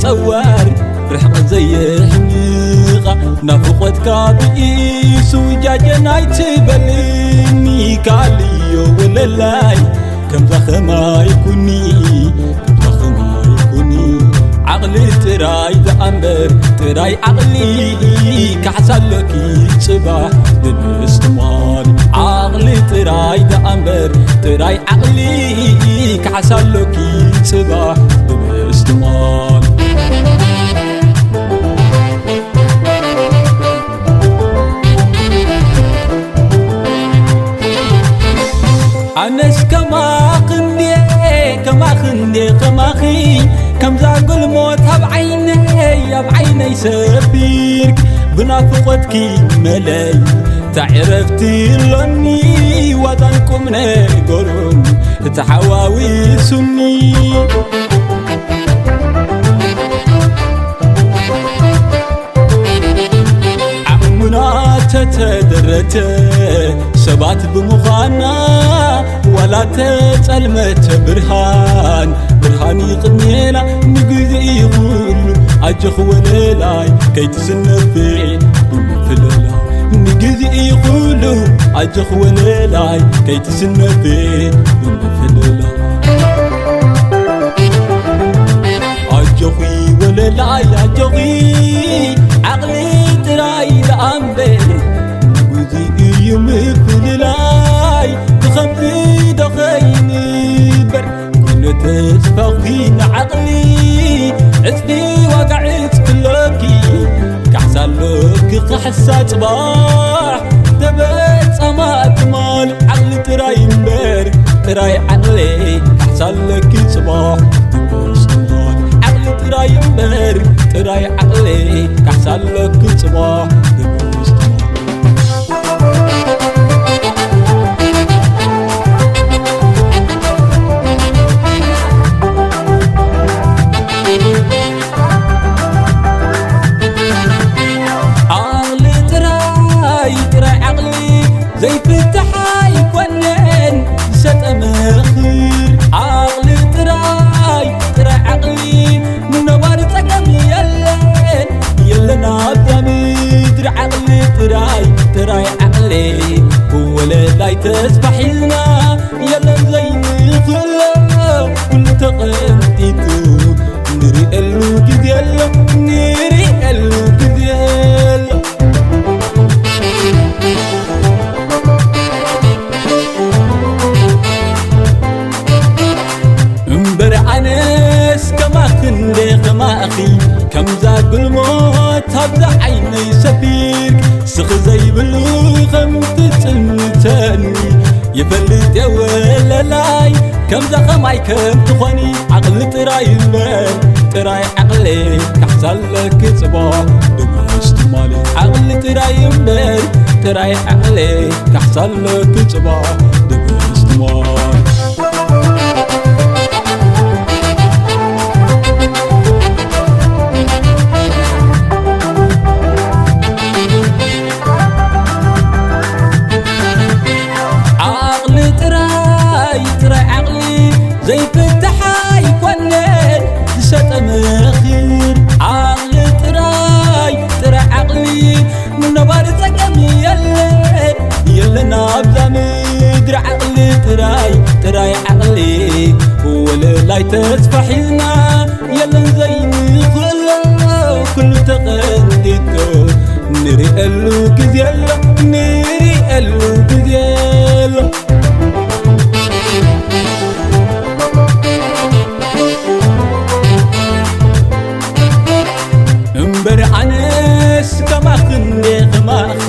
ጸዋር ርሕቐት ዘየሕምቓ ናፍቖትካ ብኢሱ ጃጀን ኣይትበልኒ። ካልዮ ወለላይ ከምዛ ኸማይ ኩኒ፣ ከምዛ ኸማይ ኩኒ። ዓቕሊ ጥራይ ደኣ እምበር ጥራይ ዓቕሊ ካሕሳ ኣሎኪ ጽባሕ ብምስትማል። ዓቕሊ ጥራይ ደኣ እምበር ጥራይ ዓቕሊ ካሕሳ ኣሎኪ ጽባሕ ብምስትማል። ኣነስ ከማኽንዴ ከማኽንዴ ከማኺ ከምዛ ጉልሞት ኣብ ዓይነይ ኣብ ዓይነይ ሰፊርክ ብናፍቖትኪ መለይ። እንታይ ዕረፍቲ ኣሎኒ ዋዛን ቁም ነገሩን ተሓዋዊሱኒ። ዓቕምና ተተደረተ ሰባት ብምዃና ዋላ ተጸልመተ ብርሃን ብርሃን ይቕድሜና ንግዜ ይኹሉ። ኣጆኺ ወለላይ ከይትስነፊ ብምፍልላይ ንግዜ ይኹሉ። ኣጆኺ ወለላይ ከይትስነፊ ብምፍልላይ። ኣጆኺ ወለላይ ኣጆኺ ዓቕሊ ጥራይ ደኣ እምበር ንግዜ እዩ ምፍልላይ። ብኸምዚ ዶ ኸይንበር ኩሉ ተስፋኺ ንዓቕሊ ዕጽፊ ዋጋ ዕጽፊ ኣሎኪ። ካሕሳ ኣሎኪ ካሕሳ ጽባሕ ተበጻማ ትማል። ዓቕሊ ጥራይ እምበር ጥራይ ዓቕሊ ካሕሳ ኣሎኪ ጽባሕ ተበጻማ። ዓቕሊ ጥራይ እምበር ጥራይ ዓቕሊ ካሕሳ ኣሎኪ ጽባሕ ተበጻማ። ዓቕሊ ጥራይ፣ ጥራይ ዓቕሊ ዘይፍታሕ ኣይኮነን ዝሰጠ ምኽር። ዓቕሊ ጥራይ፣ ጥራይ ዓቕሊ ምንባር ጸገም የለን፣ የለን ኣብዛ ምድሪ። ዓቕሊ ጥራይ፣ ጥራይ ዓቕሊ ወለላይ ተስፋ ሒዝና የለን ዘይንኽእሎ ኩሉ ተቐንጢጡ ንርእየሉ ግዜ ኣሎ፣ ንርእየሉ ግዜ ኣሎ። እምበር ኣነስ ከማኺ እንደ ከማኺ ከምዛ ጉልሞት ኣብዛ ዓይነይ ሰፊርክ ስኺ ዘይብሉ ከም ትጽንተኒ ይፈልጥ እየ ወለላይ፣ ከምዛ ኸማይ ከም ትኾኒ። ዓቕሊ ጥራይ እምበር ጥራይ ዓቕሊ ካሕሳ ኣለኪ ጽባሕ ብምስትማል። ዓቕሊ ጥራይ እምበር ጥራይ ዓቕሊ ካሕሳ ኣለኪ ጽባሕ ብምስትማል። ዓቕሊ ጥራይ፣ ጥራይ ዓቕሊ ዘይፍታሕ ኣይኮነን ዝሰጠ ምኽር። ዓቕሊ ጥራይ፣ ጥራይ ዓቕሊ ምንባር ጸገም የለን፣ የለን ኣብዛ ምድሪ። ዓቕሊ ጥራይ፣ ጥራይ ዓቕሊ ወለላይ ተስፋ ሒዝና የለን ዘይንኽእሎ ኩሉ ተቐንጢጡ ንርእየሉ ግዜ ኣሎ፣ ንርእየሉ ግዜ ኣሎ። እምበር ኣነስ ከማኺ እንደ ከማኺ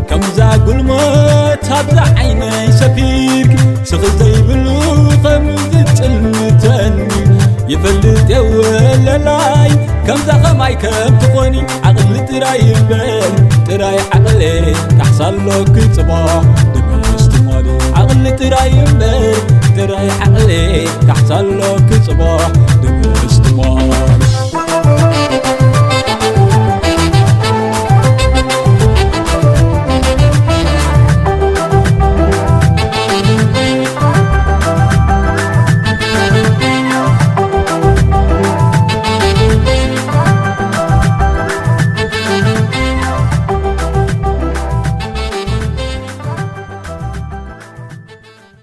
ከምዛ ጉልሞት ኣብዛ ዓይነይ ሰፊርክ ስኺ ዘይብሉ ከም ዝጽልምተኒ ይፈልጥ እየ ወለላይ፣ ከምዛ ኸማይ ከም ትኾኒ። ዓቕሊ ጥራይ እምበር ጥራይ ዓቕሊ ካሕሳ ኣሎኪ ጽባሕ ብምስትማል። ዓቕሊ ጥራይ እምበር ጥራይ ዓቕሊ ካሕሳ ኣሎኪ ጽባሕ